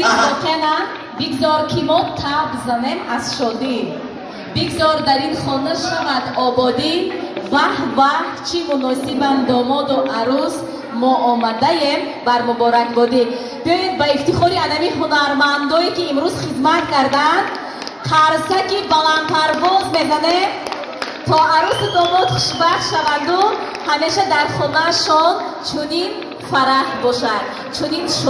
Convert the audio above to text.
Азиз, воқеан бигзор, ки мо таб занем аз шодӣ, бигзор дар ин хона шавад ободӣ. Ваҳ, ваҳ, чӣ муносибанд домоду арӯс, мо омадаем бар муборакбодӣ. Биёед, ба ифтихори анами ҳунармандое, ки имрӯз хизмат карданд, қарсаки баландпарвоз мезанем, то арӯсу домод хушбахт шаванду ҳамеша дар хонаашон чунин фараҳ бошад, чунин шодӣ.